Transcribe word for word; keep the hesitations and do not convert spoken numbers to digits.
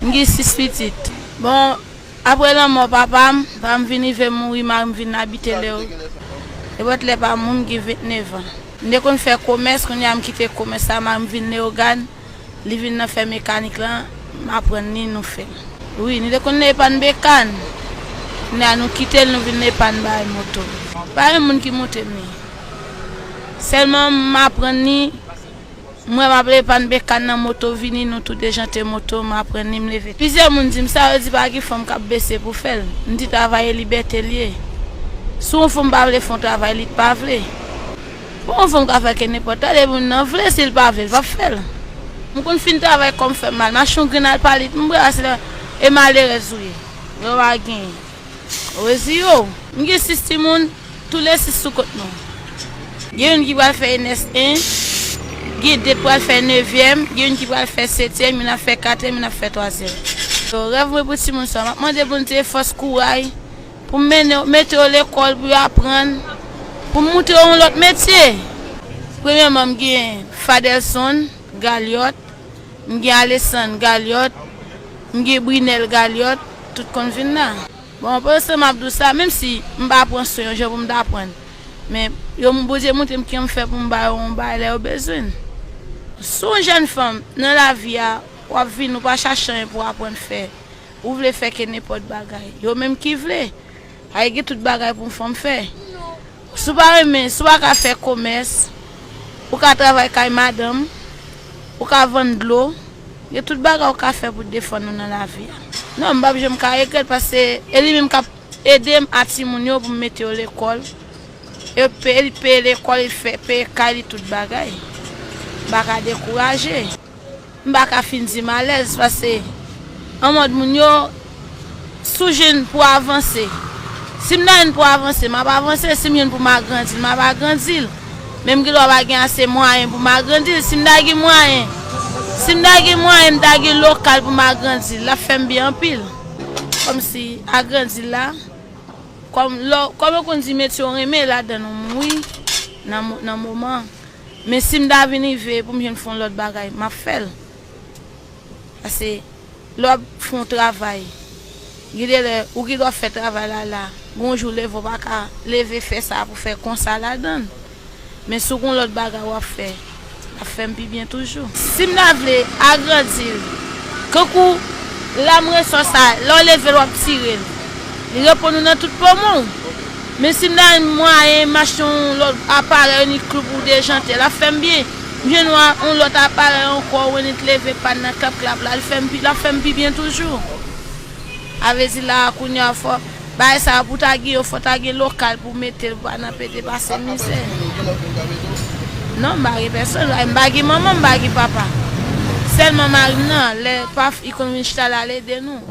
M gen sis pitit. Bon, apre lanmò papa m, papa m vin rive mouri, mari m vin abite Leogàn. Nenpòt lè pa moun m gen vennèf an. M te konn fè komès, kounye a m kite komès la, mari m vin Leogàn, li vin nan fè mekanik lan, m aprann li, nou fè l. Wi, nou te konn nan epann bekàn. Kounye a nou kite l, nou vin nan epann bay moto. Pa gen moun ki monte m li. Sèlman m aprann li, m wè m ap epann bekàn nan moto vini, nou tou dejante moto, m aprann li, m leve. Plizyè moun di m sa, yo di pa gen fanm k ap bese pou fè l. M di travay e libète l ye. Si yon fanm pa vle fè yon travay, li pa vle. Bon, yon fanm ka fè ke nenpòt, tande moun nan vle, si l pa vle, l p ap fè l. M konn fin travay kò m fè m mal, m achte yon grenn al pa lit, m bwè a se lè e malerèz ou ye. Lè w pa genyen. Rezi yo. M gen sis timoun, tou le sis sou kont nou. Gen youn ki pral fè N S en, gen de k pral fè nevyèm, gen youn ki pral fè setyèm, youn ap fè katriyèm, youn ap fè twazyèm. Yo, rèv mwen pou timoun sa, m ap mande Bondye fòs, kouraj, pou m mennen, mete yo lekòl, pou yo aprann, pou m montre yo yon lòt metye. Premyèman, m gen Fadelson Galyòt, m gen Alessandre Galyòt, m gen Brinel Galyòt, tout konn vin la. Bon, pandan se tan m ap di w sa, menm si m pa pran swen yo jan pou m ta pran, men yo, Bondye montre m kijan m fè pou m ba yo yon bagay lè yo bezwen l. Si w yon jèn fanm nan lavi a, w ap vin, ou pa chache anyen pou w aprann fè. Ou vle fè ke nenpòt bagay. Yo menm ki vle. Ay gen tout bagay pou yon fanm fè. Si w pa renmen, si w pa ka fè komès, ou ka travay kay madanm, ou ka vann dlo, gen tout bagay ou ka fè pou defann ou nan lavi a. Non, m p ap janm ka regrèt paske e li menm k ap ede m a timoun yo pou m mete yo lekòl. E pe-, li peye lekòl, li fè, peye kay li, tout bagay. M pa ka dekouraje. M pa ka fin di m alèz, paske anmòd moun yo, si w jwenn pou avanse. Si m ta jwenn pou avanse, m ap avanse. Si m jwenn pou m agrandi l, m ap agrandi l. Men m gen dwa pa gen ase mwayen pou m agrandi l. Si m ta gen mwayen, si m ta gen mwayen, m ta gen lokal pou m agrandi l, l ap fè m byen anpil. Kòmsi agrandi l la, kòm lò, kòm yo konn di metye w renmen ladan l, ou mouri nan mo-, nan moman. Men si m ta vin rive pou m jwenn fè yon lòt bagay, m ap fè l. Paske lè w ap fè yon travay, gen de lè ou gen dwa fè travay la la, gen yon jou leve w pa ka leve fè sa pou fè konsa ladan l. Men si w gen yon lòt bagay w ap fè, l ap fè m pi byen toujou. Si m ta vle agrandi l, kankou lam resò sa, lè w leve l w ap tire l, li reponn ou nan tout poumon w. Men si m ta jwenn mwayen m achte yon lòt aparèy, yon nit klou pou dejante, l ap fè m byen. M jwenn yon, yon lòt aparèy ankò, yon nit leve pàn nan klap klap la, l fè m pi, l ap fè m pi byen toujou. A vle di la a kounye a fò, bagay sa a pou ta gen yo, fò ta gen lokal pou mete l, pou pa nan pete pase mizè. Non, m pa gen pèsonn, m pa gen manman, m pa gen papa. Sèlman mari m nan, lè pa, li konn vin chita la, l ede nou.